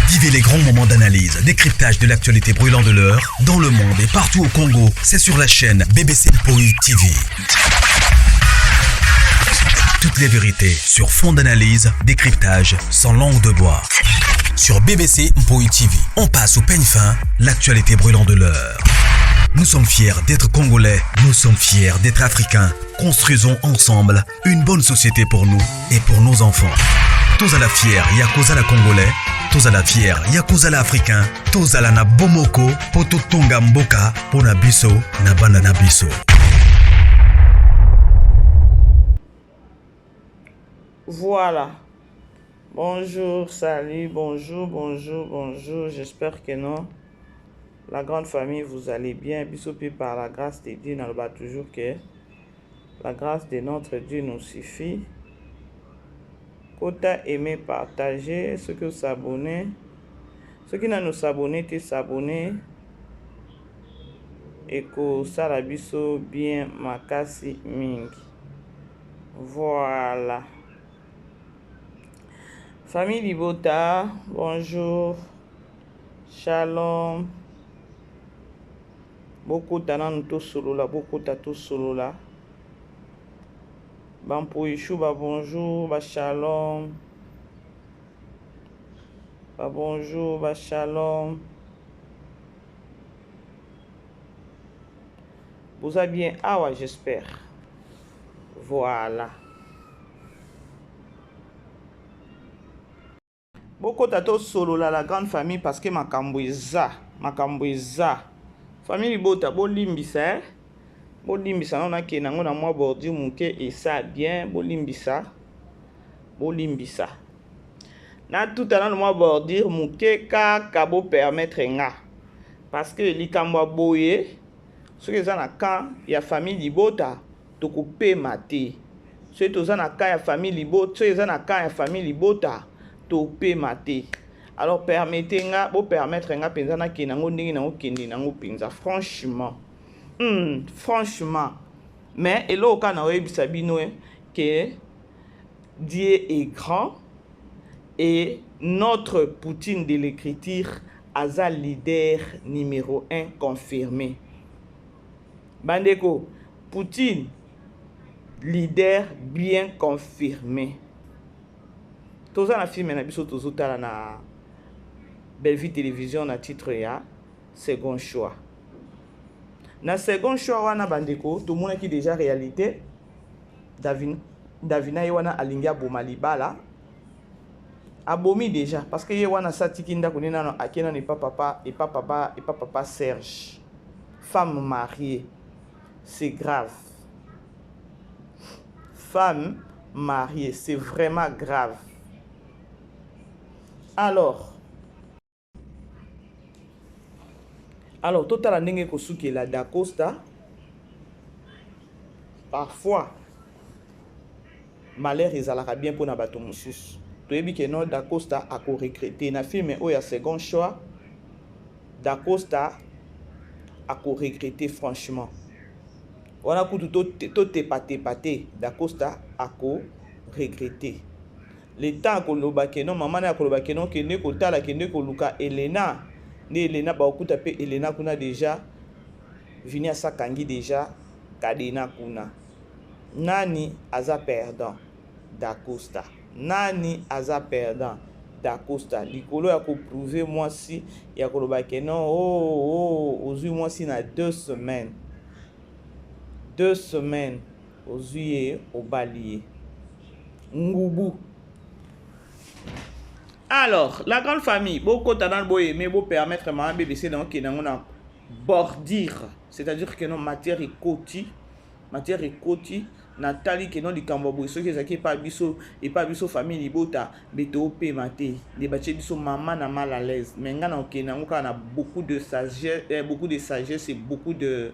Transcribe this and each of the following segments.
Vivez les grands moments d'analyse, décryptage de l'actualité brûlante de l'heure, dans le monde et partout au Congo. C'est sur la chaîne BBC Mpoi TV. Toutes les vérités sur fond d'analyse, décryptage, sans langue de bois. Sur BBC Mpoi TV, on passe au peigne fin l'actualité brûlante de l'heure. Nous sommes fiers d'être Congolais, nous sommes fiers d'être Africains. Construisons ensemble une bonne société pour nous et pour nos enfants. Tozala fier ya kozala Congolais, tozala fier ya kozala Africain, tozala na bomoko po totonga mboka pona biso na bana na biso. Voilà. Bonjour, salut, bonjour, bonjour, bonjour. J'espère que non. La grande famille, vous allez bien. Biso par la grâce de Dieu, naloba toujours que la grâce de notre Dieu nous suffit. Kota aimer, partager, ceux qui s'abonner. Ceux qui n'ont s'abonner, te s'abonner. Ekosala biso bien makasi mingi. Voilà. Famille Libota, bonjour. Shalom. Bokota nanu tosolola, bokota tosolola. Ba Mpoyishu ba bonjour, ba shalom. Ba bonjour, ba shalom. Boza bien awa j'espère. Voilà. Bokota to solola la grande famille parce que makambo eza makambo eza famille libota bolimbisa eh bolimbisa nano nakende yango na mwa bordure moke esa bien bolimbisa bolimbisa natuta nano mwa bordure moke kaka bo permettre nga parce que likambo ya boye soki eza na camp ya famille libota tokopema te soki toza na camp ya famille libota soki eza na camp ya famille libota topema te alors permettez nga bo permettre nga mpenza nakende yango ndenge nango kende nango mpenza franchement franchement mais eloko kaka naoyebisa bino ke Dieu est grand et notre Poutine de l'écriture aza leader numéro 1 confirmé. Bandeko, Poutine leader bien confirmé. Toza na film na biso tozotala na Bellevue Télévision na titre ya Second Choix. Na Second Choix wana bandeko tomonaki déjà réalité Davina, Davina ye wana alingi aboma libala abomi déjà parce que ye wana satiki ndako nde nano ake nano epa papa epa papa epa papa Serge femme mariée c'est grave femme mariée c'est vraiment grave alors alors totala ndenge ekosukela Dacosta parfois malheur ezalaka bien mpona bato mosusu toyebi ke no Dacosta akoregrete na film oyo ya second choix Dacosta akoregrete franchement wana kutu totepatepa te Dacosta akoregrete le temps akoloba ke no mama naye akoloba ke no kende kotala kende koluka Elena nde Elena bakokuta mpe Elena kuna deja Vini asakangi deja kadena kuna nani aza perdant Dacosta nani aza perdant Dacosta likolo ya koprouve mwasi ya koloba ke no oh, oh, ozwi mwasi na 2 semaines 2 semaines ozwi ye obali ye ngubu. Alors la grande famille, bokota nano boyeme bopermettre mama BBC na okende yango na bordure, c'est-à-dire que no matière ekoti, matière ekoti. Natali ke no likambo ya boye soki ezalaki epa biso famille libota mbe toopema te nde batie biso mama na mal à l'aise. Mais ngai na okende yango kaka na beaucoup de sagesse, beaucoup de sagesse et beaucoup de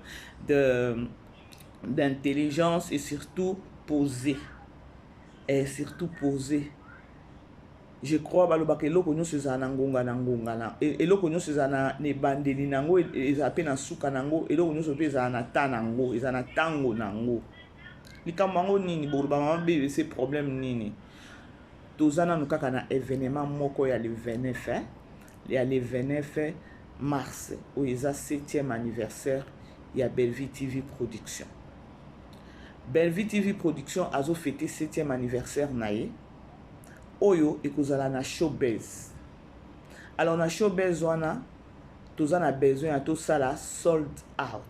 d'intelligence et surtout posé, et surtout posé. Je crois balobaka eloko nyonso ezala na ngonga na ngonga na eloko nyonso ezala na ebandeli nango, ezala mpe na suka nango, eloko nyonso mpe ezala na ta nango, ezala na ntango nango. Likambo yango nini boloba mama BBC problème nini? Toza nanu kaka na événement moko ya le 29, eh? ya le 29 mars oyo eza 7e anniversaire ya Bellevue TV Production. Bellevue TV Production azo fêter 7e anniversaire na ye oyo ekozala na Showbuzz. Alors na Showbuzz wana toza na besoin ya tosala sold out.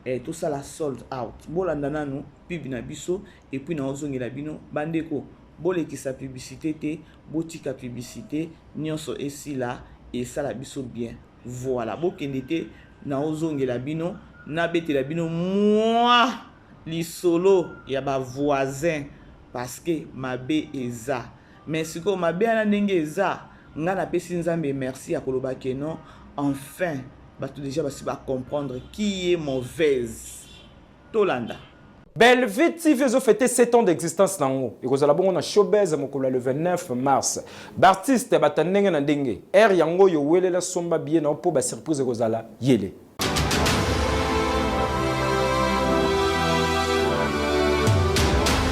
Eh, tosala sold out. Bolanda nanu pub na biso et puis naozongela bino bandeko. Bolekisa publicité te, botika publicité nyonso esila esala biso bien. Voilà, bokende te, naozongela bino, nabetela bino mwa lisolo ya ba voisin parce que mabe eza. Mais sikoyo mabe wana ndenge eza, nga napesi Nzambe merci ya koloba ke non, enfin bato déjà basi ba comprendre qui est mauvaise. Tolanda. Bellevue TV ezo fêter 7 ans d'existence nango. Ekozala bongo na Showbuzz mokolo le 29 mars. Ba artiste bata ndenge na ndenge. Air yango yo welela somba billet na po ba surprise ekozala yele.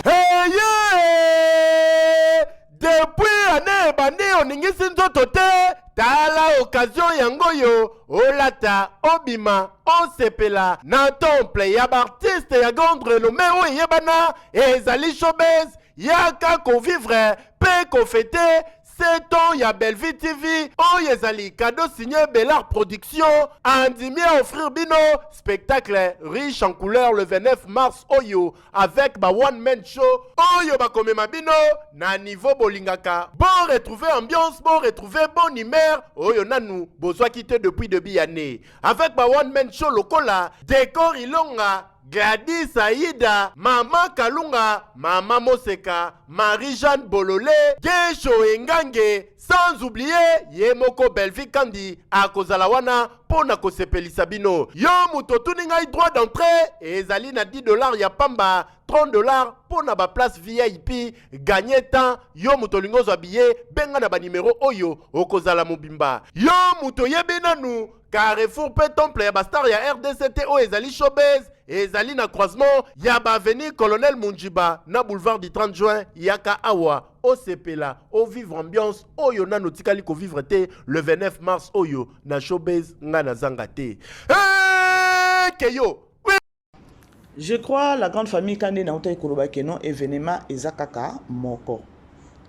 Hey, yeah! Depuis année ebandi oningisi nzoto te, tala occasion yango oyo olata, obima, osepela na temple ya ba artiste ya grande renommée oyo eyebana ezali Showbuzz. Yaka kovivre mpe kofêter 7 ans ya Bellevue TV oyo ezali cadeau signé Bellar Production. Andimi à offrir bino spectacle riche en couleur le 29 mars oyo avec ba one man show oyo bakomema bino na niveau bolingaka. Bon retrouver ambiance, bon retrouver bonne humeur oyo nanu bozwaki te depuis début année avec ba one man show lokola Décor Ilonga, Gladys Aïda, Mama Kalunga, Mama Moseka, Marie-Jeanne Bololé, Gesho Engange, sans oublier ye moko Bellevue Kandi akozala wana mpo na kosepelisa bino. Yo moto otuni ngai, droit d'entrée ezali na 10 $ ya pamba, 30 $ mpo na ba place VIP. Gagne temps, yo moto olingi ozwa billet, benga na banimero oyo okozala mobimba. Yo moto oyebi nanu carrefour mpe temple ya ba star ya RDC te, oyo ezali Showbuzz, ezali na croisement ya ba avenue Colonel Munjiba na boulevard du 30 juin. Yaka awa osepela, ovivre ambiance oyo nano otikali kovivre te le 29 mars oyo na Showbuzz. Ngai nazanga te. Hey, keyo. Je crois, la grande famille, kande nautaki koloba ke non, événement eza kaka moko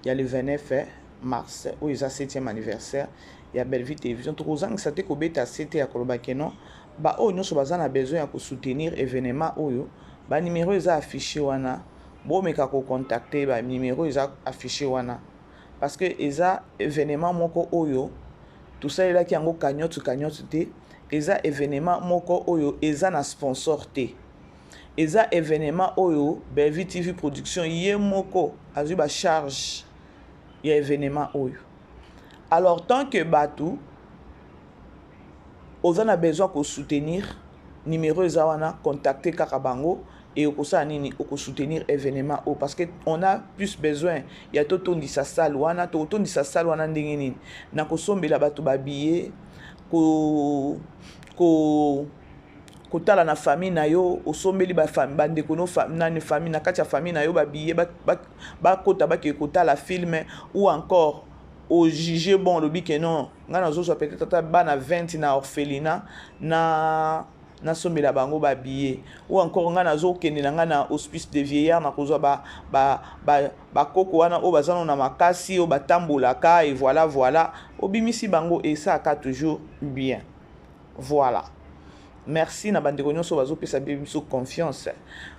ya le 29 mars oyo eza 7e anniversaire ya Bellevue Télévision. Tokozangisa te kobeta sete ya koloba ke non, baoyo nyonso baza na besoin ya kosoutenir événement oyo, banimero eza affiché wana, bomeka kocontacter banimero eza affiché wana parce que eza événement moko oyo tosalelaki yango cagnotte cagnotte te. Eza événement moko oyo eza na sponsor te. Eza événement oyo Bellevue TV Production ye moko azwi ba charge ya événement oyo. Alors, tant que bato oza na besoin kosoutenir, numéro eza wana, contacte kaka bango e okosala nini, okosoutenir événement oyo parce que on a plus besoin ya totondisa salle wana. Tokotondisa salle wana ndenge nini? Na kosombela bato ba billet, ko, ko kotala na famille na yo, osombeli bandeko no nani famille, na kati ya famille na yo ba billet, bakota bakee kotala film, ou encore ojuge bon, olobi ke non, ngai nazozwa peut-être ata bana 20 na orphelinat na nasombela bango ba billet, ou encore ngai nazokende na ngai na hospice de vieillard, nakozwa bakoko wana oyo baza nano na makasi, oyo batambolaka, et voilà, voilà, obimisi bango, esalaka toujours bien. Voilà, merci na bandeko nyonso bazopesa biso confiance.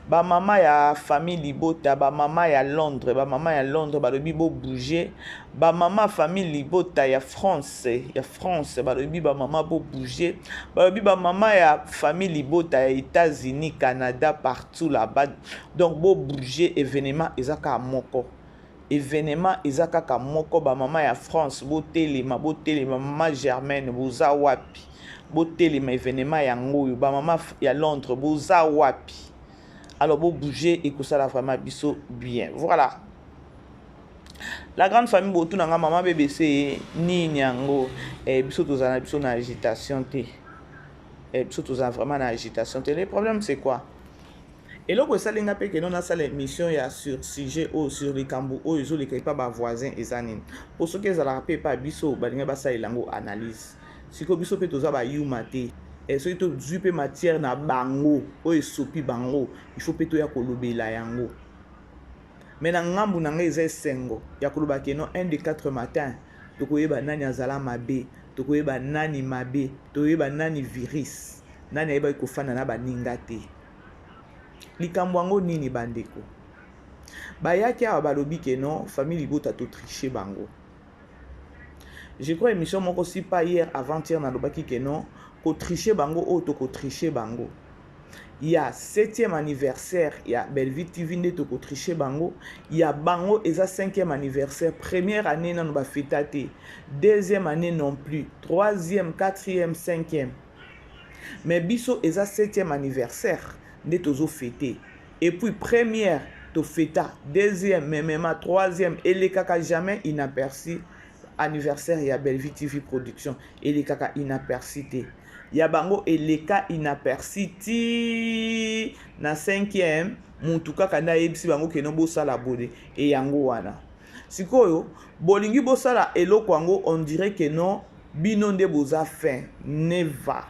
Bamama ya famille libota, bamama ya Londres, bamama ya Londres balobi bobouge. Bamama famille libota ya France, ya France balobi bamama bobouge. Balobi bamama ya famille libota ya États-Unis, Canada, partout là-bas, donc bobouge. Événement eza kaka moko, événement eza kaka moko. Bamama ya France, botelema, botelema. Mama Germaine, boza wapi? Botelema, événement yango oyo. Bamama ya Londres, boza wapi? Alors bobouge, ekosala vraiment biso bien. Voilà, la grande famille, botuna nga mama BBC nini yango. Biso tozala na biso na agitation te. Biso tozala vraiment na agitation te. Le problème, c'est quoi? Eloko esali nga mpe keno nasala émission ya sur sujet oyo, sur likambo oyo ezoleka epa bavoisin eza nini? Mpo soki ezalaka mpe epa biso, balingi basalela yango analyse. Sikoyo biso mpe toza bayuma te. Soki tozwi mpe matière na bango oyo esopi bango, il faut mpe toya kolobela yango. Mais na ngambu na ngai, eza esengo ya koloba keno 1 de 4 matin tokoyeba nani azala mabe, tokoyeba nani mabe, tokoyeba nani virus, nani ayebaki kofanda na baninga te. Likambo yango nini, bandeko? Bayaki awa, balobi ke non, famille libota totriche bango. Je crois émission moko, si pas hier, avant-hier, nalobaki ke non, kotriche bango oyo tokotriche bango ya 7e anniversaire ya Bellevue TV nde tokotriche bango. Ya bango eza 5e anniversaire. Première année nano bafeta te, deuxième année non plus, troisième, quatrième, cinquième. Mais biso eza 7e anniversaire nde tozofete. Et puis première tofeta, deuxième memema, troisième elekaka jamais inaperçu. Anniversaire ya Bellevue TV Production elekaka inaperçu te. Ya bango eleka inaperçu ti na cinquième. Mutu kaka nde ayebisi bango keno bosala boye. E yango wana sikoyo bolingi bosala eloko yango, on dirait que non, bino nde boza fin. Neva,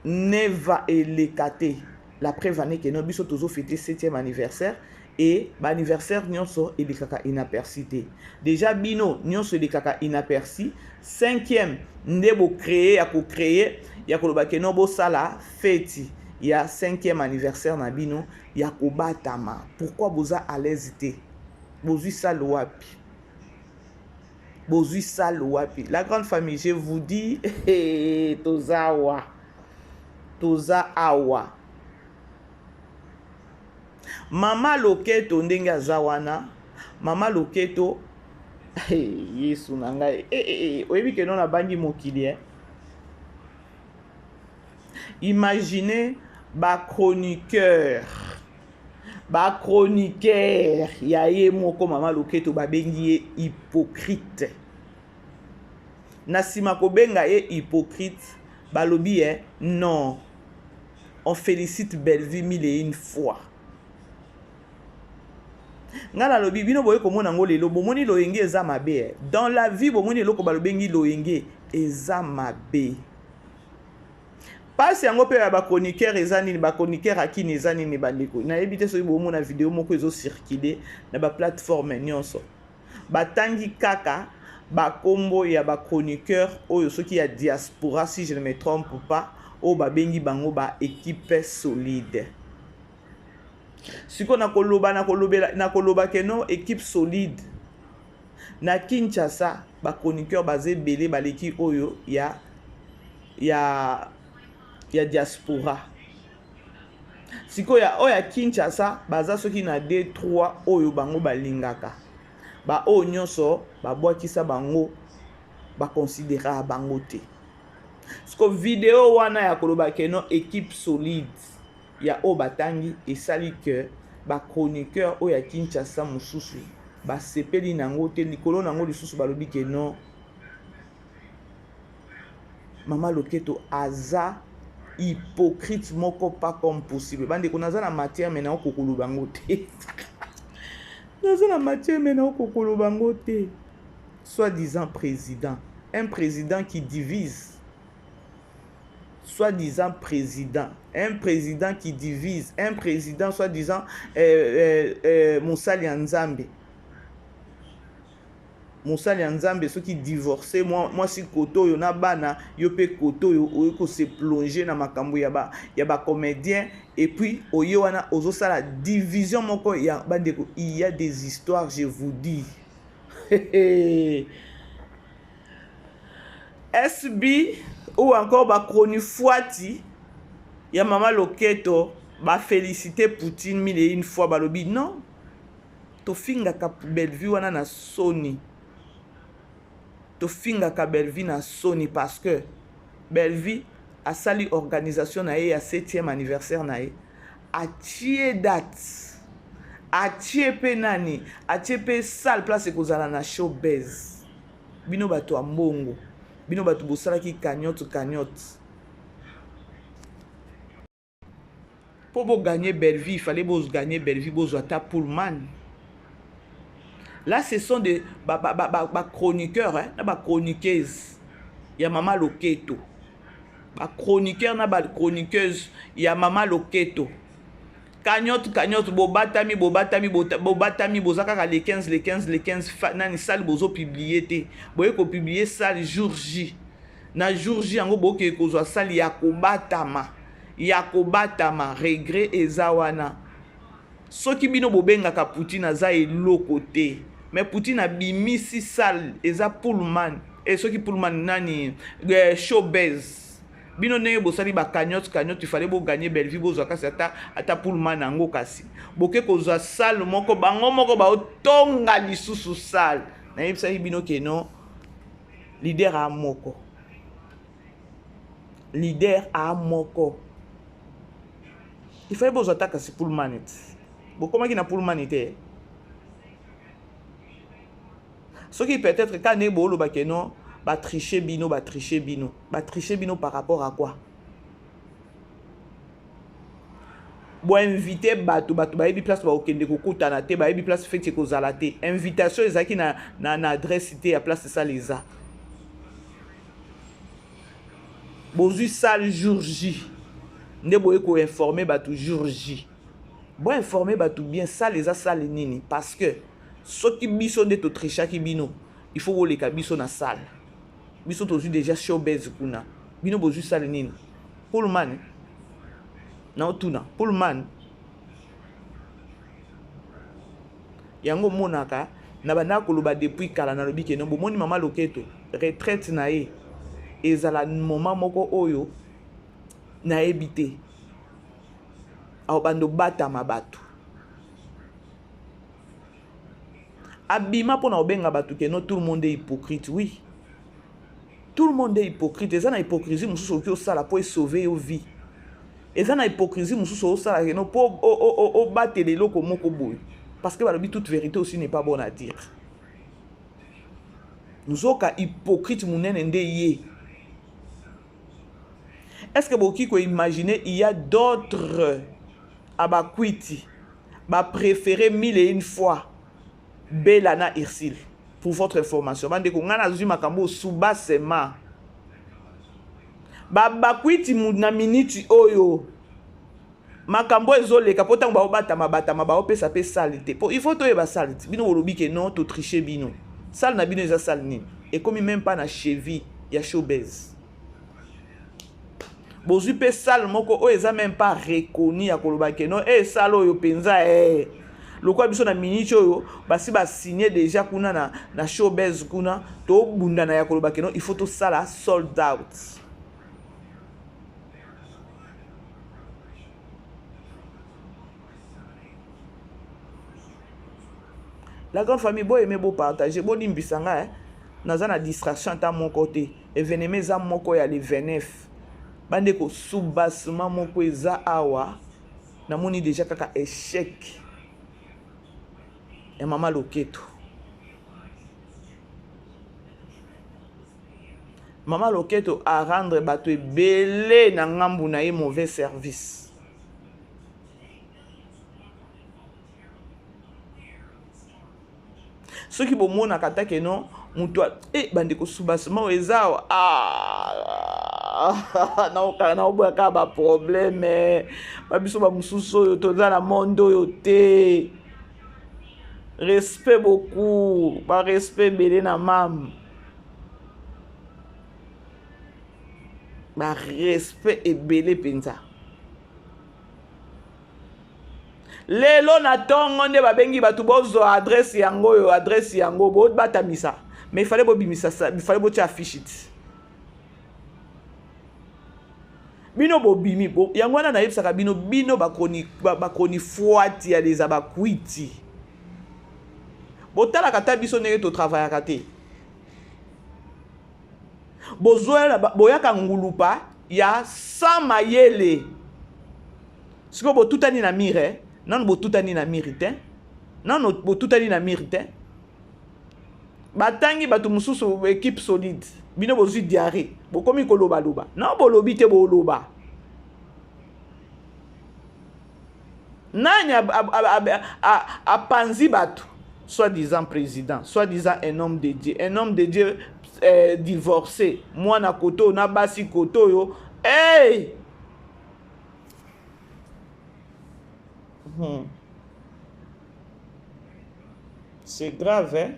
neva, eleka te. La preuve ane keno biso tozofete 7e anniversaire e baanniversaire nyonso elekaka inaperçu te. Déjà bino nyonso elekaka inaperçu. Cinquième nde bocreye ya kocreye ya koloba keno bosala feti ya 5e anniversaire na bino ya kobatama. Pourquoi boza à l'aise te? Bozwi salle wapi? Bozwi salle wapi? La grande famille, je vous dis, toza awa, toza awa. Mama Loketo, ndenge aza wana, mama Loketo, hey, Yesu na ngai, hey, hey, hey. Oyebi keno nabangi mokili, eh? Imaginez bachroniqueur, bachroniqueur ya ye moko mama Loketo babengi ye hypocrite. Na nsima kobenga ye hypocrite, balobi ye non, on félicite Bellevue mille et une fois. Ngai nalobi, bino boye komona yango lelo, bomoni loyenge eza mabe, eh. Dans la vie, bomoni eloko balobengi loyenge eza mabe. Mpasi yango mpe ya bachroniqueur eza nini? Bachroniqueur akini eza nini, bandeko? Nayebi te soki bomona video moko ezocircule na baplateforme nyonso, batangi kaka bakombo ya bachroniqueur oyo soki ya diaspora, si je ne me trompe pas, oyo babengi bango ba équipe solide. Sikoyo nakoloba, nakolobela, nakoloba keno équipe solide na Kinshasa, bachroniqueur baza ebele, baleki oyo ya diaspora. Sikoyo oyo ya Kinshasa baza soki na 2 3 oyo bango balingaka, baoyo nyonso babwakisa bango, bakonsideraka bango te. Siko video wana ya koloba keno équipe solide ya oyo batangi esali ke bachroniqueur oyo ya Kinshasa mosusu basepeli nango te. Likolo nango lisusu balobi ke non, mama Loketo aza hypocrite moko pas comme possible. Bandeko, naza na matière mais naokoki koloba yango te. Naza na matière mais naokoki koloba yango te. Soi-disant président, un président qui divise, soi-disant président, un président qui divise, un président soi-disant mosali ya Nzambe, mosali ya Nzambe soki divorce mwasi kote oyo na bana yo mpe kote oyo, oyi kose plonger na makambo ya bacomédien et puis oye wana ozosala division moko ya bandeko. Il y a des histoires, je vous dis. SB ou encore bachronifuati ya mama Loketo bafélicité Poutine mille et une fois. Balobi non, tofingaka Bellevue wana na soni, tofingaka Bellevue na soni parce que Bellevue asali organisation na ye ya 7e anniversaire na ye, atie date, atie mpe nani, atie mpe salle, place ekozala na Showbuzz. Bino bato ya mbongo, bino bato bosalaki cagnotte, cagnotte. Mpo bo gagner Bellevue, il fallait bo gagner Bellevue, bozwa ata Pullman. Là, ce sont des ba, ba, ba, ba, ba chroniqueurs, hein, na ba chroniqueuses ya mama Loketo. Ba chroniqueurs na ba chroniqueuses ya mama Loketo. Cagnotte, cagnotte, bobatami, bobatami, bobatami, boza kaka le 15, le 15, le 15, fa, nani salle bozo publier te. Boye ko publier salle jour J. Na jour J yango boke kozwa salle ya kobatama. Ya kobatama, regret eza wana. Soki bino bobengaka Poutine aza eloko te mais Poutine abimisi salle eza Pullman eh, soki Pullman nani eh, showbuzz bino ndenge bosali ba cagnotte cagnotte il fallait bo gagner Bellevue bozwa kasi ata ata Pullman yango kasi boke kozwa salle moko bango moko baotonga lisusu salle nayebisaki bino ke non leader a moko leader a moko il fallait bozwa ata kasi pullman ti bokomaki na pullman te soki peut-être ka ndenge booloba ke non batriche bino batriche bino batriche bino par rapport à quoi boinvite bato bato bayebi place bakokende kokutana te bayebi place feti ekozala te invitation ezalaki na, na, na adresse te ya place esala eza Bozui salle jour J nde boye ko informer batu jour J. Bo informer batu bien salle eza salle nini parce que soki biso nde to trichaki bino il faut boleka biso na salle. Biso tozui dejà showbuzz kuna bino bozui salle nini? Pullman? Naotuna Pullman? Yango omonaka na bandaka koloba depuis kala nalobi ke non bomoni mama loketo retraite na ye ezala moment moko oyo nayebi te akobanda obatama bato abima mpona kobenga bato ke non tout le monde est hypocrite oui Tout le monde est hypocrite eza na hypocrisie mosusu okoki osala mpo esauve yo vie eza na hypocrisie mosusu osala keno mpo obatela eloko moko boye parce que balobi toute vérité aussi n'est pas bonne à dire nzoka hypocrite monene nde ye est ce que bokoki koimagine il y a d'autres abakwiti bapréféré mille et une fois Bella na Ursule pour votre information bandeko ngai nazwi makambo oyo subasema babakwiti na miniti oyo makambo ezoleka mpo ntango baobatama batama baopesa mpe sale te mpo il faut toyeba sale te bino bolobi ke non totriche bino sale na bino eza sale nini ekomi meme pas na cheville ya showbase bozwi mpe salle moko oyo eza meme pas reconnu ya koloba ke non e salle oyo mpenza e lokola biso na minute oyo basi basigne déjà kuna na, na showbase kuna tobundana ya koloba ke non il faut tosala sold out la grande famille boyeme bopartage bolimbisa ngai eh. naza na distraction ata moko te Evenement eza moko ya le 29. Bandeko soubassement moko eza awa. Namoni deja kaka echec ya mama Loketo. Mama Loketo a rendre bato ebele na ngambu na ye mauvais service. Soki bomonaka ata ke non moto e bandeko soubassement oyo eza awa ah, naoboya kaka baproblème babiso bamosusu oyo toza na monde oyo te respect beaucoup barespect ebele na mame barespect ebele mpenza Lelo na tongo nde babengi bato bozwa adresse yango oyo adresse yango bobatamisa mais il fallait bobimisa il fallait botia affiche ti bino bobimi bo, yango wana nayebisaka bino bino bakronifuati ya leza bakwiti botalaka ata biso ndenge totravayaka te bozoya boyaka ngulupa ya sans mayele sikoyo botutani na mire eh? nanu botutani na mire te nanu botutani na mire te batangi bato mosusu equipe solide bino bozwi diarrhée bokomi kolobaloba na bolobi te boloba. Nani apanzi bato? Soit disant président, soit disant un homme de Dieu, un homme de Dieu eh, divorcé, mwana koto na basi koto oyo. Hey! C'est grave, hein?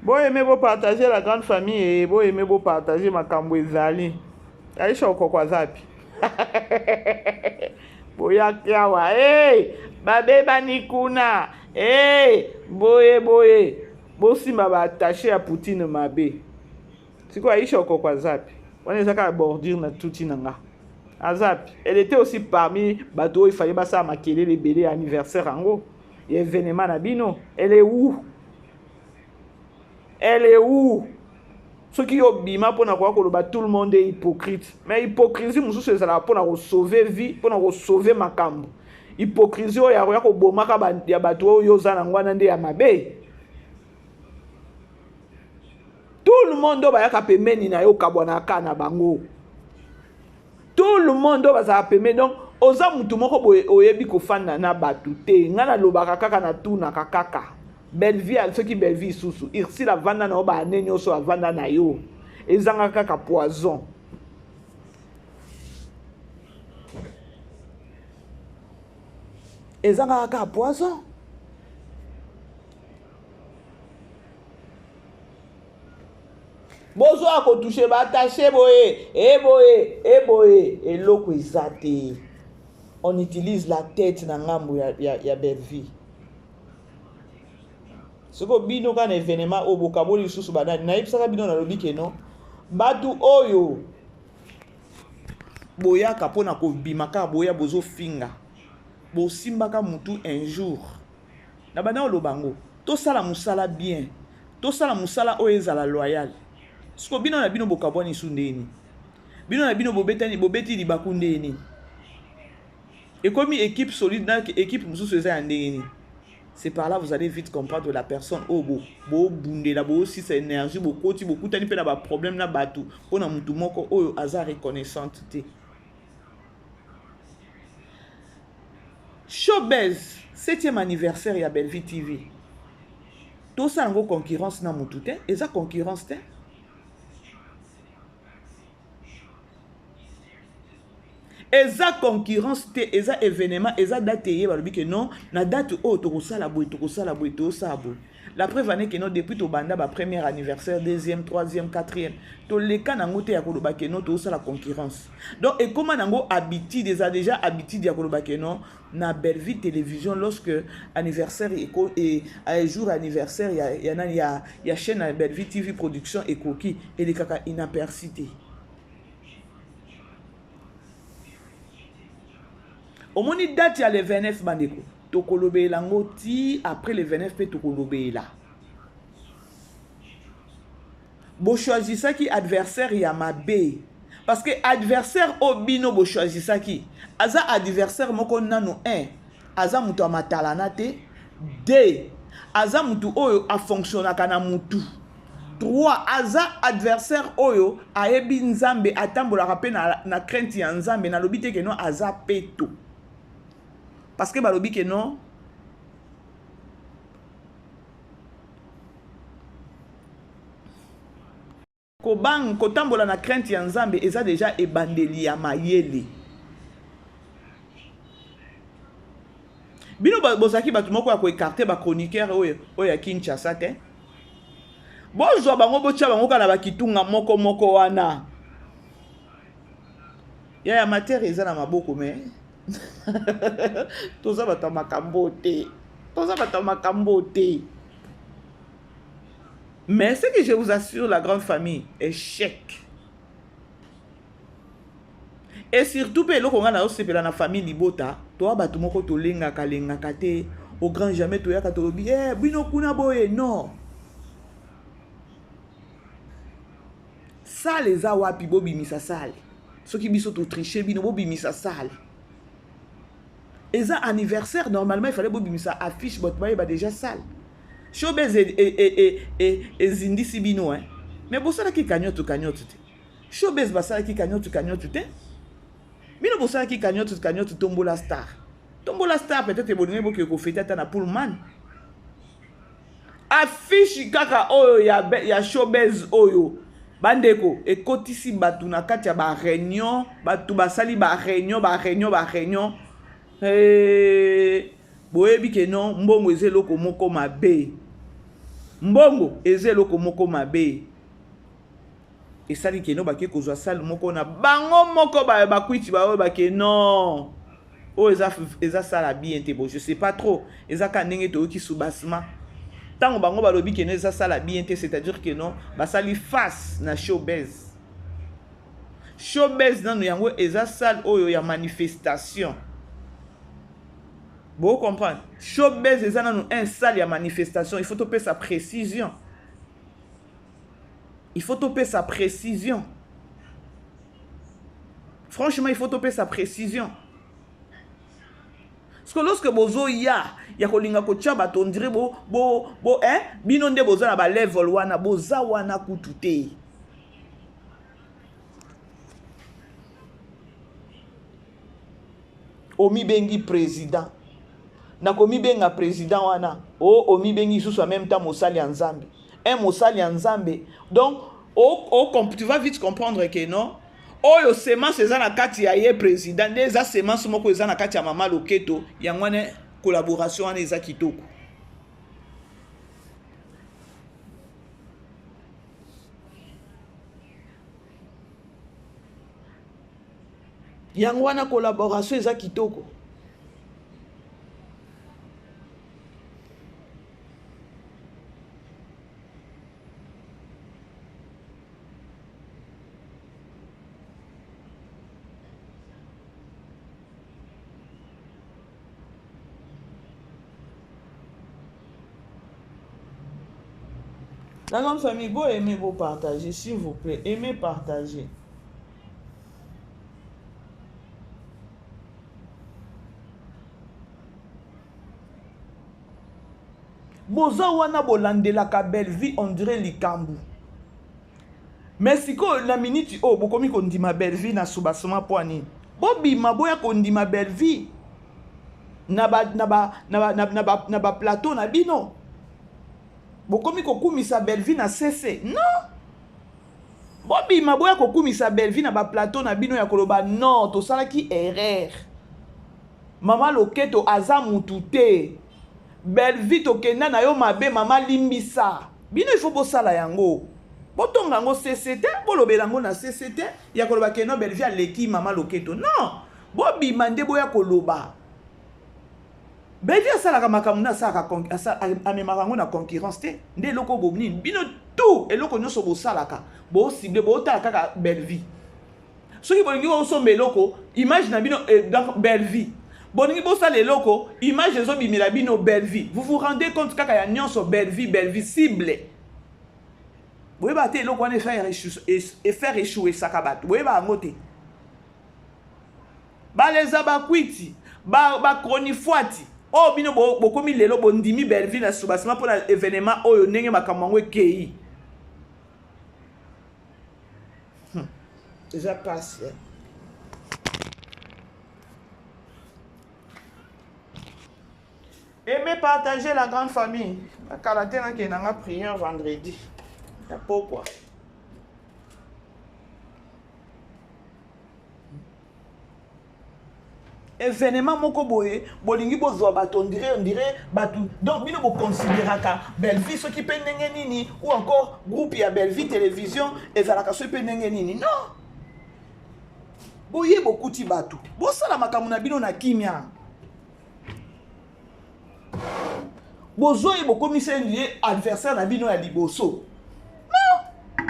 Boyeme bopartage la grande famille e boyeme bopartage makambo ezali. Aisha okoko azapi? Boyaki awa hey, babebani kuna hey, boye boye bosimba baattache ya Poutine mabe. Sikoyo Aisha okoko azapi? Wana eza kaka bordure na tuti na nga. Azapi? Elle était aussi parmi bato oyo ifale basala makelele ebele ya anniversaire yango ya événement na bino. Elle est où? Elle est où? Soki yo bima mpona koya koloba tout le monde est hypocrite, mais hypocrisie mosusu ezalaka mpona kosauve vie, mpona kosauve makambo. Hypocrisie oyo ya koya kobomaka ya bato oyo oza nango wana nde ya mabe. Tout le monde oyo bayaka pembeni na yo okabwanaka na bango. Tout le monde oyo bazalaka pembeni, donc oza mutu moko boye oyebi kofanda na bato te. Ngai nalobaka kaka, natunaka kaka Bellevue, soki Bellevue lisusu Ursule avanda na yo ba année nyonso avanda na yo ezanga kaka poison. Ezanga kaka poison. Bozwa kotouche baattache boye eboye eboye eloko eza te. On utilise la tête na ngambo ya Bellevue. Sikoyo bino kaka na événement oyo bokaboli lisusu banani, nayebisaka bino nalobi ke non, bato oyo boyaka mpona kobima kaka boya bozofinga, bosimbaka mutu un jour. Na banda oloba yango, tosala mosala bien, tosala mosala oyo ezala loyal. Sikoyo bino na bino bokabwani su ndeni, bino na bino bobetani, bobeti libaku ndeni, ekomi équipe solide na équipe mosusu eza ya ndenge nini? C'est par là vous allez vite comprendre la personne oyo bo bobundela, bosisa énergie, bokoti bokutani mpe na ba problème na bato mpona mutu moko oyo aza reconnaissante te. Showbuzz 7e anniversaire ya Bellevue TV, tosala yango concurrence na mutu te, eza concurrence te. Eza concurrence te, eza événement, eza date eye balobi ke non, na date oyo tokosala boye, tokosala boye, tokosala boye. La preuve en est que non, depuis tobanda ba premier anniversaire, deuxième, troisième, quatrième, toleka nango te ya koloba ke non, tokosala concurrence. Donc ekoma nango habitude, eza déjà habitude ya koloba ke non, na Bellevue Télévision, lorsque anniversaire eko, et, jour anniversaire ya, ya, nani, ya, ya chaîne ya Bellevue TV Production ekoki, elekaka inaperçu te. Omoni date ya le 29 bandeko, tokolobela yango ti après le 29 mpe tokolobela. Bochoisissaki adversaire ya mabe, parce que adversaire oyo bino bochoisissaki aza adversaire moko nano 1 aza moto ya matalana te, 2 aza motu oyo afonctionnaka na mutu, 3 aza adversaire oyo ayebi Nzambe, atambolaka mpe na crainte ya Nzambe. Nalobi te ke non aza peto, parce que balobi ke non kobang kotambola na crainte ya Nzambe eza deja ebandeli ya mayele. Bino bozalaki bato moko ya koekarte ba chroniqueur oyo oyo ya Kinshasa te. Bozwa bango botia bango kaka na bakitunga moko moko wana. Ya ya matière eza na maboko mais toza bato ya makambo te, toza bato ya makambo te. Mais ce que je vous assure, la grande famille, échec. Et surtout pe eloko nga nazosepela na famille libota, toa bato moko tolengaka lengaka te, au grand jamais toyaka tolobi eh bino kuna boye, non. Salle eza wapi, bobimisa salle. Soki biso to tricher bino, bobimisa salle. Eza anniversaire, normalement il fallait bobimisa affiche, bato bayeba déjà salle. Showbuzz ezindisi bino hein. Mais bosalaki cagnotte cagnotte te. Showbuzz basalaki cagnotte cagnotte te. Bino bosalaki cagnotte cagnotte tombola star. Tombola star peut-être bolingi boke kofete ata na Pullman. Affiche kaka oyo ya, ya showbuzz oyo bandeko ekotisi bato na kati ya ba réunion, bato basali ba réunion ba réunion ba réunion. Hey, boyebi ke non mbongo eza eloko moko mabe. Mbongo eza eloko moko mabe. Esali ke no bake kozwa salle moko na bango moko ba bakwiti ba oyo bake non oyo eza eza sala bien te. Bon, je sais pas trop, eza ka ndenge toyoki soubassement ntango bango balobi ke no eza sala bien te, c'est-à-dire que non basali face na showbuzz. Showbuzz nanu yango eza salle oyo ya manifestation. Bo comprendre, showbuzz eza nanu un salle ya manifestation. Il faut topesa précision, il faut topesa précision. Franchement, il faut topesa précision. Parce que lorsque bozoya ya kolinga kotia bato, on dirait bo bo bo hein, bino nde boza na ba level wana, boza wana kutu te. Omibengi président, nakomibenga président wana o omibengi lisusu en même temps mosali ya Nzambe, un mosali ya Nzambe. Donc o, o, tu vas vite comprendre que non, oyo semence eza na kati ya ye président nde eza semence moko eza na kati ya mama Loketo. Yango wana collaboration wana eza kitoko. Yango wana collaboration eza kitoko. La grande famille, bo aimer, bo partager, s'il vous plaît. Aimez, partager. Boza wana bolandelaka Bellevue on dirait likambu. Mais sikoyo na minute oyo bokomi kondima Bellevue na soubassement po nini? Bobima boya kondima Bellevue na ba na ba na ba na ba na ba plateau na bino. Bokomi kokumisa Bellevue na CC. Non. Bobima boya kokumisa Bellevue na ba plateau na bino ya koloba non, tosalaki erreur. Mama Loketo aza mutu te. Bellevue tokenda na yo mabe, mama limbisa. Bino il faut bosala yango. Botonga yango CC te, bolobela yango na CC te, ya koloba ke non Bellevue aleki mama Loketo. Non. Bobima nde boya koloba. Bellevue asalaka makambo na asalaka amemaka yango na concurrence te. Nde eloko bo nini bino tout eloko nyonso bosalaka, bo cible botala kaka Bellevue. Soki bolingi kosomba eloko, image na bino donc Bellevue. Bolingi bosala eloko, image ezobimela bino Bellevue. Vous vous rendez compte kaka ya nyonso Bellevue, Bellevue cible. Boyeba te eloko wana efaire échouer saka bato. Boyeba yango te. Baleza bakwiti, ba chronifuati. Oh bino bokomi lelo bondimi Bellevue na soubassement mpona événement oyo ndenge makambo yango ekei. Eza pasi. Aimez, partager la grande famille. Kala te nakende nanga prière vendredi ya pokwa. Événement moko boye bolingi bozwa bato on dirait bato, donc bino boconsidéraka Bellevue soki mpe ndenge nini, ou encore groupe ya Bellevue télévision ezalaka soki mpe ndenge nini. Non, boye bokuti bato bosala makambo na bino na kimia, bozwa ye bokomisa ye adversaire na bino ya liboso. Non,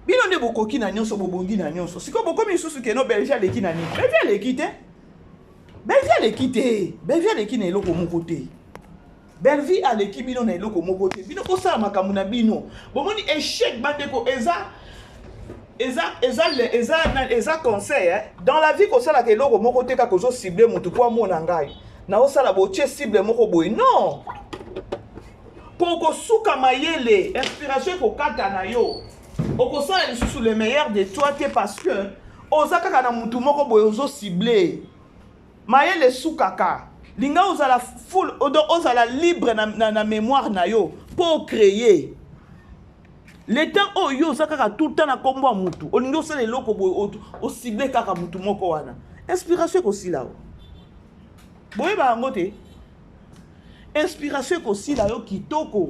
bino nde bokoki na nyonso, bobongi na nyonso. Sikoyo bokomi lisusu keno Bellevue aleki na nini? Bellevue aleki te, Bellevue aleki te, Bellevue aleki na eloko moko te. Bellevue aleki bino na eloko moko te. Bino bosala makambo na bino. Bomoni échec bandeko eza eza eza eza eza conseil hein? Dans la vie kosalaka eloko moko te kaka ozo cible motu po amona ngai naosala botie cible moko boye. Non, Mpo okosuka mayele, inspiration ekokata na yo. Okosala lisusu le meilleur de toi te parce que oza kaka na mutu moko boye ozo cible. Mayele esukaka. Linga ozala full, ozala libre na, na, na mémoire na yo mpo ocreye. Le temps oyo yo oza kaka tout le temps na kombo ya mutu, olingi osala eloko boye ocible kaka mutu moko wana. Inspiration ekosila yo. Boyeba yango te. Inspiration ekosila yo kitoko.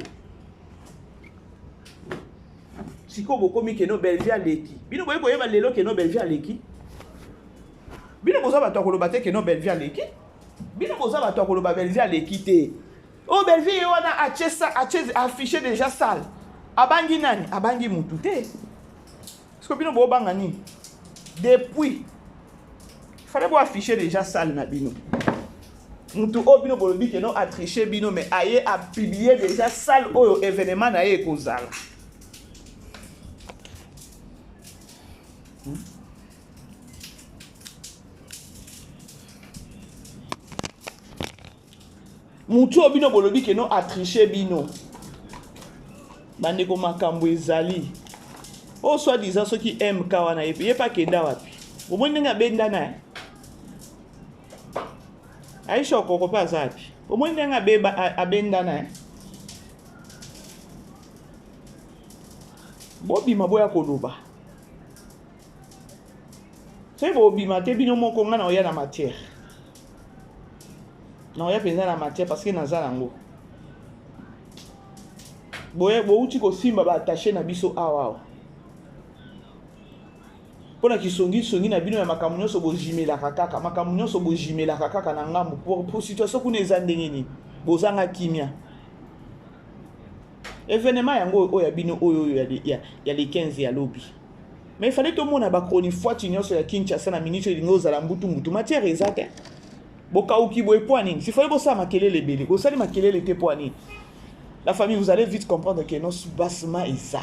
Sikoyo bokomi keno Bellevue aleki. Bino boye koyeba lelo keno Bellevue aleki. Bino boza bato ya koloba te keno Bellevue aleki. Bino boza bato ya koloba Bellevue aleki te. Oh Bellevue ye wana atie sa atie affiché déjà salle. Abangi nani? Abangi mutu te. Sikoyo bino bobanga nini? Depuis fallait bo afficher déjà salle na bino. Mutu oyo bino bolobi ke no a tricher bino mais aye a publier déjà salle oyo événement na ye ekozala. Mutu oyo bino bolobi ke no a tricher bino. Bandeko makambo ezali. Oyo soit disant soki MK wana ye pe akenda wapi? Bomoni ndenge abendana eh? Aisha Okoko pe aza wapi? Bomoni ndenge abendana eh? Bobima boya koloba. Soki bobima te bino moko nga na oya na matière. Na oya penza na matière parce que naza nango. Boye bouti kosimba ba attaché na biso awa awa. Pona kisongi songi na bino ya makambo nyonso bojimelaka kaka, makambo nyonso bojimelaka kaka na ngambo pour situation kuna eza ndenge nini? Bozanga kimia. Evenement yango oyo ya bino oyo oyo ya, ya le 15 ya lobi. Mais il fallait tomona ba chronifuati nyonso ya Kinshasa na minute elingi ozala mbutu mbutu. Matière eza te. Bokauki boye mpo nini? S'il fallait bosala makelele ebele. Bosali makelele te mpo nini? La famille, vous allez vite comprendre que non soubassement eza.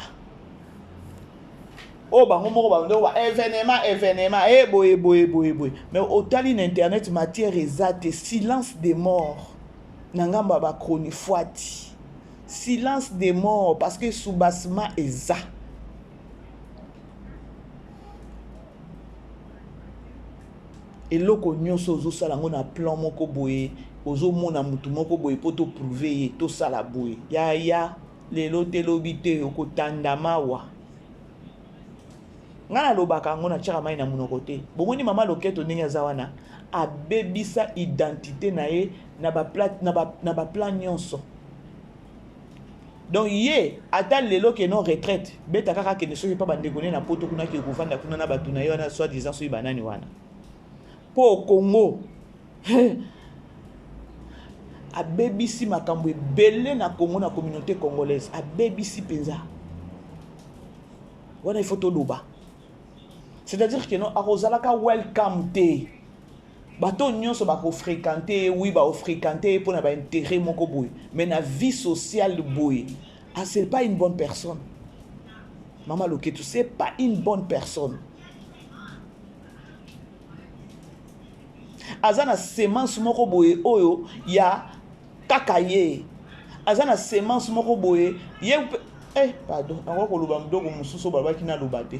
Oyo bango moko ba ba événement événement eh boye boye boye boye. Mais otali na internet matière eza te, silence des morts. Na ngambo ya ba chronifuati. Silence des morts parce que soubassement eza. Eloko nyonso ozosala yango na plan moko boye, ozomona mutu moko boye po to prouver ye, tosala boye. Yaya, lelo te lobi te okotanda mawa. Nga nalobaka yango natiaka mayi na monoko te. Bomoni mama Loketo ndenge aza wana, abebisa identite na ye na ba na ba plan nyonso. Donc ye ata lelo ke non retraite beta kaka akende soki pa bandeko ne na poto kuna ke kovanda kuna na bato na ye wana soit disant soki banani wana po Congo abebisi makambo ebele na Congo na communauté congolaise abebisi mpenza wana il faut toloba c'est-à-dire que non akozalaka welcome te. Bato oyo nionso bako frequenter ye oui bako frequenter ye pona ba interet moko boye mais na vie sociale boye ah c'est pas une bonne personne mama loketu c'est pas une bonne personne aza na semence moko boye oyo ya kaka ye aza na semence moko boye ye eh pardon nakoki koloba mdoko mosusu oyo balobaki naloba te.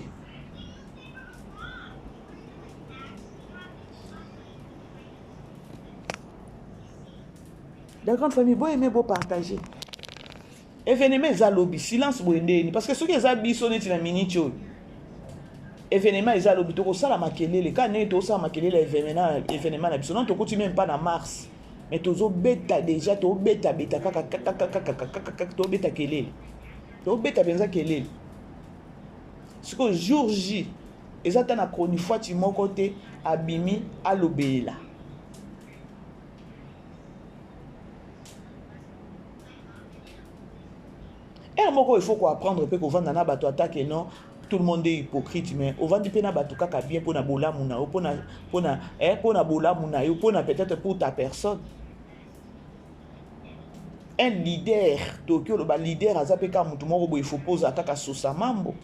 La grande famille, bo aimer, bo partager. Événement eza lobi, silence boye ndeni parce que soki eza biso neti na minute oyo. Événement eza lobi tokosala makelele, kaka ndenge tokosala makelele ya événement événement na biso. Non tokoti même pas na mars. Mais tozobeta déjà, tobeta beta kaka kaka kaka kaka kaka tobeta kelele. Tobeta penza kelele. Sikoyo jour J eza ata na chronifuati moko te abimi alobelela. Heure moko il faut ko apprendre pe kovanda na bato ata que non tout le monde est hypocrite mais ovandi pe na bato kaka bien pona bolamu na yo pona pona eh pona bolamu na yo pona peut-être pour ta personne. Un leader toki oloba leader aza pe kaka mutu moko boye faut poza kaka sosa mambo.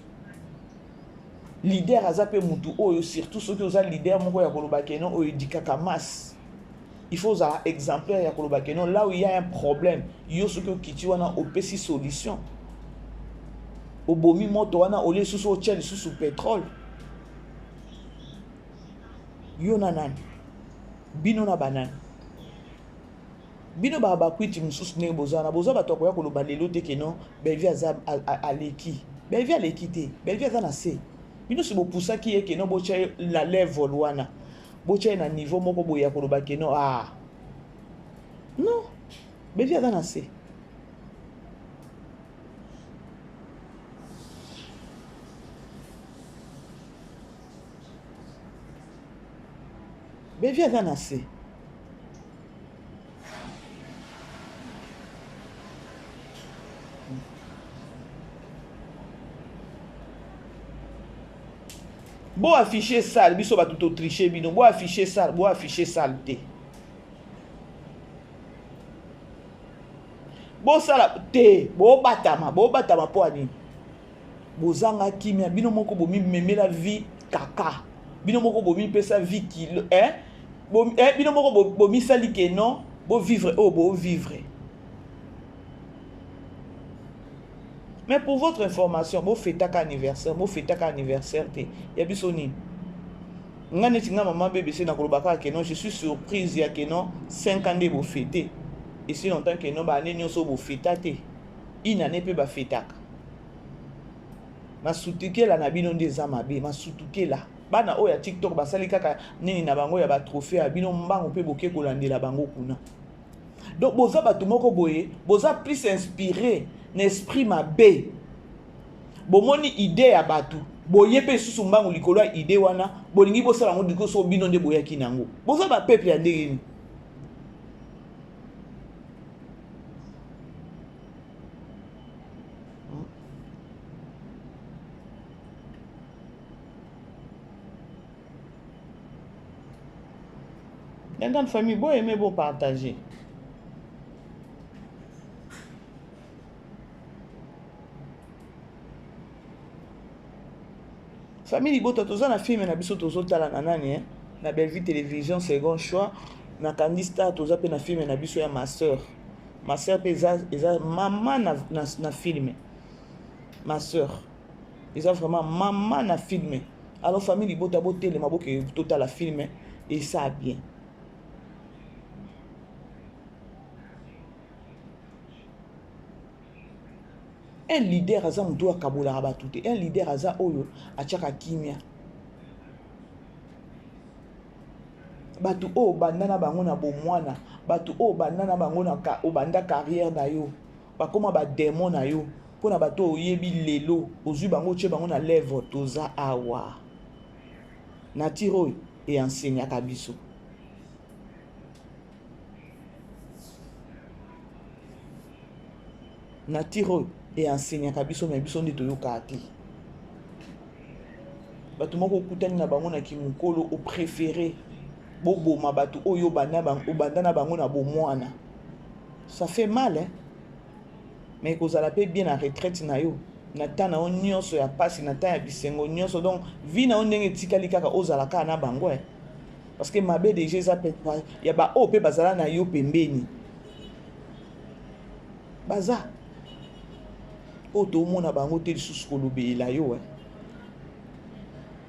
Leader aza pe mutu oyo surtout soki oza leader moko ya koloba ke non oyo edikaka masse. Il faut ozala exemplaire ya koloba que non, là où il y a un problème, yo soki okiti wana opesi solution. Obomi moto wana olie lisusu otia lisusu pétrole. Yo na nani? Bino na banani? Bino ba bakwiti mosusu ndenge boza wana, boza bato ya koya koloba lelo te que non, Bellevue aza aleki. Bellevue aleki te, Bellevue aza na se. Bino si bopusaki ye que non botya ye na level wana, botya ye na niveau moko boye ya koloba que non, ah non, Bellevue aza na se. Bellevue aza na se. Bo afficher sale, biso bato to tricher bino, bo afficher sale, bo afficher sale te. Bosala te, bobatama, bobatama mpo ya nini? Bozanga kimia, bino moko bomimemela vie kaka. Bino moko bomipesa vie kilo, eh? Bo, eh, bino moko bomisali ke non, bo vivre oyo bo vivre. Mais pour votre information, bo fetaka anniversaire, bo fetaka anniversaire te. Ya biso nini? Nga neti nga maman BBC na koloba kaka ke non, je suis surprise ya ke non 5 ans nde bo fete. Et si longtemps ke non ba année nyonso bo feta te. Une année pe ba fetaka. Masutukela na bino nde eza mabe, masutukela. Bana oyo ya TikTok basali kaka nini na bango ya ba trophée ya bino mbangu pe boke kolandela bango kuna. Donc boza bato moko boye, boza plus inspiré na esprit mabe. Bomoni idée ya bato, boye pe lisusu mbangu likolo ya idée wana, bolingi bosala yango diko so bino nde boyaki nango. Boza ba peuple ya ndenge nini? La grande famille, bon aimer, bon partager. Famille Libota, toza na film na biso tozotala na nani hein? Na Bellevue Télévision, second choix. Na Candy Star, toza pe na film na biso ya ma sœur. Ma sœur pe eza, eza mama na, na, na film. Ma sœur. Eza vraiment mama na film. Alors famille Libota, botelema boke totala film et ça bien. Un leader aza moto oyo akabolaka bato te. Un leader aza oyo atiaka kimia. Bato oyo obanda na bango na bomwana, bato oyo obanda na bango na ka, obanda carrière na yo, bakoma ba démon na yo. Mpona bato oyo oyebi lelo, ozwi bango otie bango na lèvre, toza awa. Nature oyo e enseignaka biso. Nature oyo e enseignaka biso, mais biso nde toyokaka te. Bato moko okutani na bango na kimokolo, o préféré boboma bato oyo obanda na bango na bomwana. Ça fait mal, hein? Mais ekozala pe bien na retraite na yo, na temps na yo nyonso ya pasi, na temps ya bisengo nyonso. Donc vie na yo ndenge etikali kaka ozala kaka na bango, hein? Parce que mabe déjà eza pe ya ba oyo pe bazala na yo pembeni. Baza oyo tomona bango te lisusu kolobela yo, hein?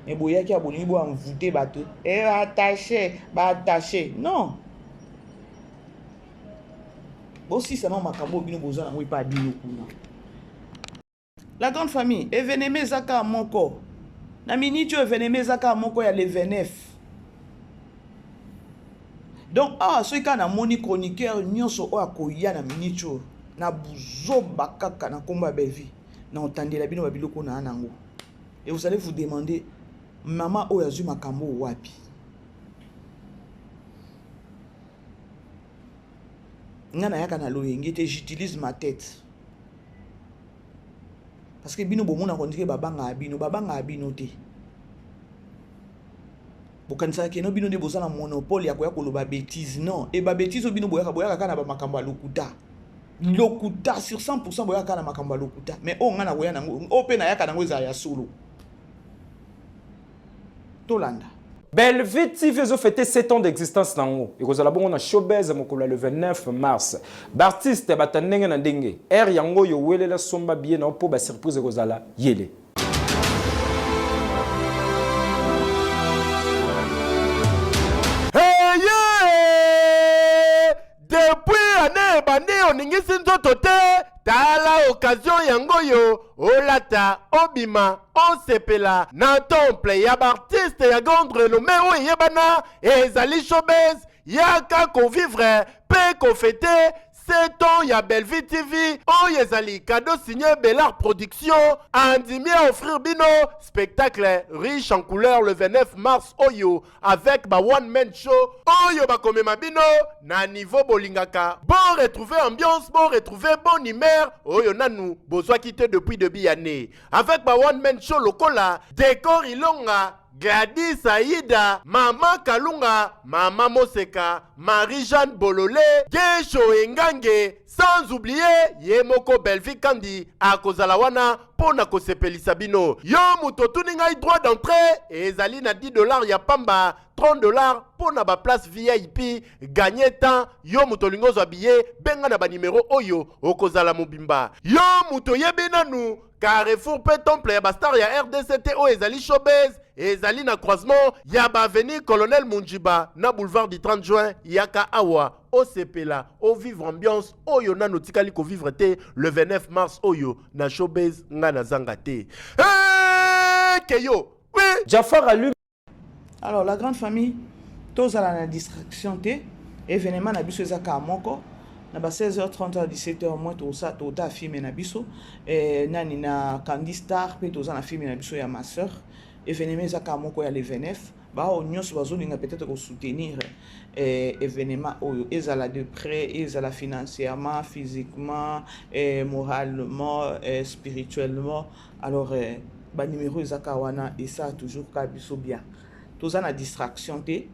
Mais boyaki ya bolingi bo envoûter bato, eh, ba attaché, ba attaché. Non. Bosisa na makambo bino boza nango epa bino kuna. La grande famille, événement eza kaka moko. Na minute oyo événement eza kaka moko ya le 29. Donc awa soki kaka namoni chroniqueur nyonso oyo akoya na minute oyo na buzoba kaka na kombo ya Bellevue, na otandela bino ba biloko na nango. Et vous allez vous demander mama oyo azwi makambo wapi? Nga nayaka na loyenge te, j'utilise ma tête. Parce que bino bomona ko ndike babanga bino, babanga bino te. Bokanisaka ke no bino nde boza na monopole ya koya koloba bêtise. Non, et ba bêtise oyo bino boyaka, boyaka kaka na ba makambo ya lokuta. Lokuta sur 100% boyaka kaka na makambo ya lokuta. Mais oyo nga nakoya nango, oyo pe nayaka nango ezala ya solo. Tolanda. Bellevue TV ezo fêter 7 ans d'existence nango. Ekozala bongo na Showbuzz mokolo ya le 29 mars. Ba artistes bata ndenge na ndenge. Heure yango yo welela somba billet na po ba surprise ekozala yele. Hey yeah! Depuis année ebandi oningisi nzoto te, tala occasion yango yo olata obima osepela na temple ya baartiste ya grande renommée oyo eyebana ezali showbiz. Yaka kovivre mpe kofete 7 ans ya Bellevue TV oyo ezali cadeau signé Bellard Production andimi à offrir bino spectacle riche en couleur le 29 mars oyo avec ba one man show oyo bakomema bino na niveau bolingaka. Bon retrouver ambiance, bon retrouver bonne humeur oyo nanu bozwaki te depuis début année avec ba one man show lokola Décor Ilonga, Gladys Aïda, Mama Kalunga, Mama Moseka, Marie-Jeanne Bololé, Gesho Engange, sans oublier ye moko Bellevue Kandi akozala wana mpo na kosepelisa bino. Yo moto otuni ngai, droit d'entrée ezali na 10 $ ya pamba, 30 $ mpo na baplace VIP. Gagne temps, yo moto olingi ozwa billet, benga na banimero oyo okozala mobimba. Yo moto oyebi nanu carrefour mpe temple ya bastar ya RDC te, oyo ezali Showbase, ezali na croisement ya baavenue Colonel Munjiba na boulevard du 30 juin. Yaka awa osepela, ovivre ambiance oyo nano otikali kovivre te le 29 mars oyo na Showbase. Ngai nazanga te. Hey, keyo oui. Jafar a lui Alors la grande famille, tozala na distraction te. Événement na biso eza kaka moko na ba 16h30 à 17h moins. Tosa tota film na biso nani na Candy Star, mpe toza na film na biso ya ma sœur. Événement eza kaka moko ya le 29. Baoyo nyonso bazolinga peut-être kosoutenir événement oyo, ezala de près, ezala financièrement, physiquement, moralement, spirituellement, alors banimero eza kaka wana. Esa toujours kaka biso bien, toza na distraction te.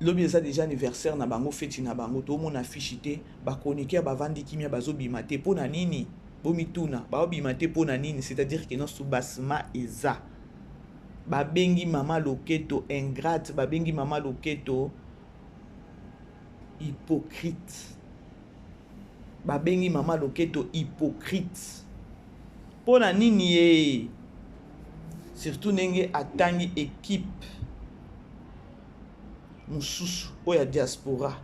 Lobi eza déjà anniversaire na bango, feti na bango. Tomona fiche te, bachroniqueur bavandi kimia, bazobima te. Mpo na nini? Bomituna, baobima te mpo na nini? C'est-à-dire que non, soubassement eza. Babengi mama loketo ingrate, babengi mama loketo hypocrite, babengi mama loketo hypocrite. Mpo na nini ye? Surtout ndenge atangi équipe mosusu oyo ya diaspora,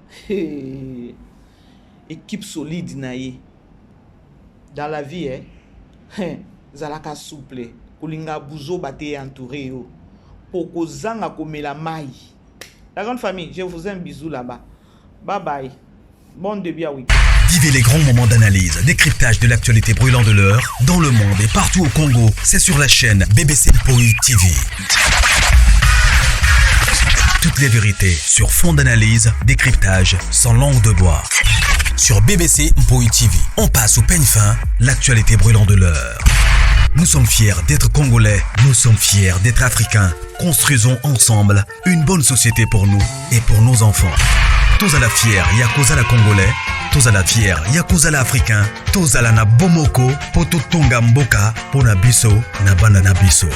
équipe solide na ye. Dans la vie, eh, zalaka souple, kolinga buzoba te entouré yo po kozanga komela mai. La grande famille, je vous aime, bisous là-bas, bye bye, bon début à week. Vivez les grands moments d'analyse, décryptage de l'actualité brûlante de l'heure, dans le monde et partout au Congo. C'est sur la chaîne BBC Mpoi TV. Toutes les vérités sur fond d'analyse, décryptage, sans langue de bois. Sur BBC Mpoi TV, on passe au peigne fin l'actualité brûlante de l'heure. Nous sommes fiers d'être Congolais, nous sommes fiers d'être Africains. Construisons ensemble une bonne société pour nous et pour nos enfants. Tozala fier ya kozala Congolais, tozala fier ya kozala Africain, tozala na bomoko po totonga mboka mpo na biso na bana na biso.